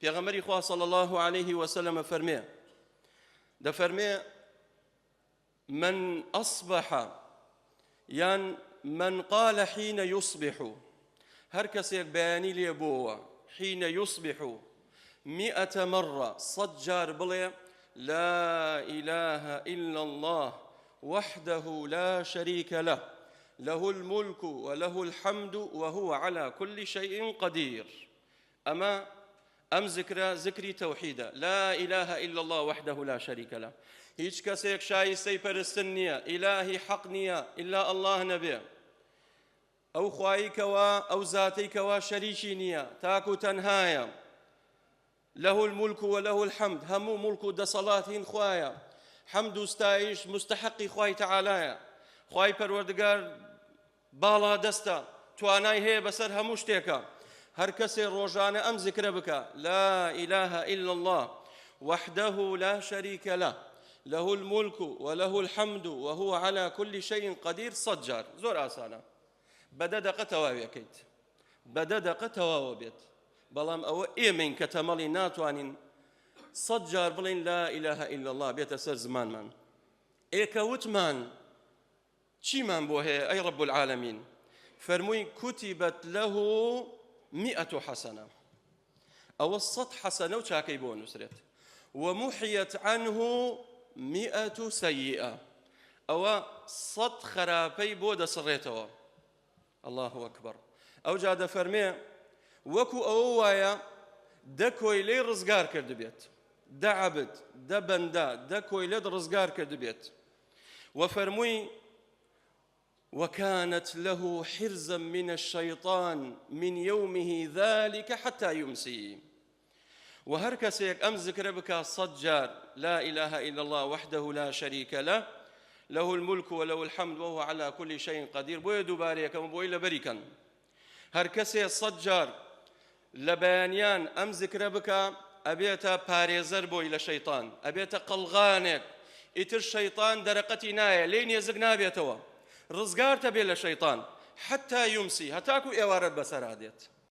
پێغەمبەری خوا صلی الله علیه وسلم فەرمێ دەفەرمێ من أصبح یان من قال حين يصبح هەر کەسێک بەیانی لێ بۆوە حين يصبح مئة مرة سەد جار بڵێ لا إله إلا الله وحده لا شريك له له الملك وله الحمد وهو على كل شيء قدير ئەمە ئەم زکرە زکری تەوحیدە لا إله إلا الله وحده لا شريك له هیچ کەسێک شایستەی پەرستن نییە ئیلاهی حەق نییە ئیلا ئەڵڵاه نەبێ ئەو خوایی کەوا ئەو زاتەی کەوا شەریکی نییە تاک و تەنهایە له الملك وله الحمد هەموو مڵک و دەسەڵات هین خوایە حەمد و ستایش مستحقی خوای تەعالایە خوای پەروەردگار باڵا دەستە توانای هەیە بەسەر هەموو شتێکە هەر کەسێ ڕۆژانە ئەم زکرە بکە لا إله إلا الله وحده لا شريك له له الملك وله الحمد وهو على كل شيء قدير سەد جار زۆر ئاسانە بە دە دەقە تەواویەکەیت بە دە دەقە تەواوە بێت بەڵام ئەوە ئێمەین کە تەمەڵی ناتوانین سەد جار بڵێین لا إله إلا الله بێتە سەر زمانمان ئێکە وتمان چیمان بۆ هەیە ئەی رب العالمین فەرمووی كتبت له مئة حسنة ئەوە سەد حەسەنە و چاکەی بۆ نووسرێت ومحیت عنه مئة سیئة ئەوە سەد خراپەی بۆ دەسڕێتەوە الله اکبر ئەوجا دەفەرمێ وەکو ئەوە وایە دە کۆیلەی ڕزگار کردبێت دە عەبد دە بەندە دە کۆیلەت ڕزگار کردبێت و فەرمووی وكانت له حرزا من الشيطان من يومه ذلك حتى يمسي و هەر کەسێک ئەم زکرە بکا سەد جار، لا الە الا اللە وحده لا شریک له له الملک و له الحمد وهو علی کل شیء قدیر، بۆیە دووبارەی ئەکەم بۆی لەبەری کەن. هەر کەسێ سەد جار لە بەیانیان ئەم زکرە بکا ئەبێتە پارێزەر بۆی لە شەیتان، ئەبێتە قەڵغانێک، ئیتر شەیتان دەرەقەتی نایە، لێی نێزک نابێتەوە، ڕزگارتە بێ لە شەیتان، حتی یمسی، هەتاکو ئێوارەت بەسەرا دێت.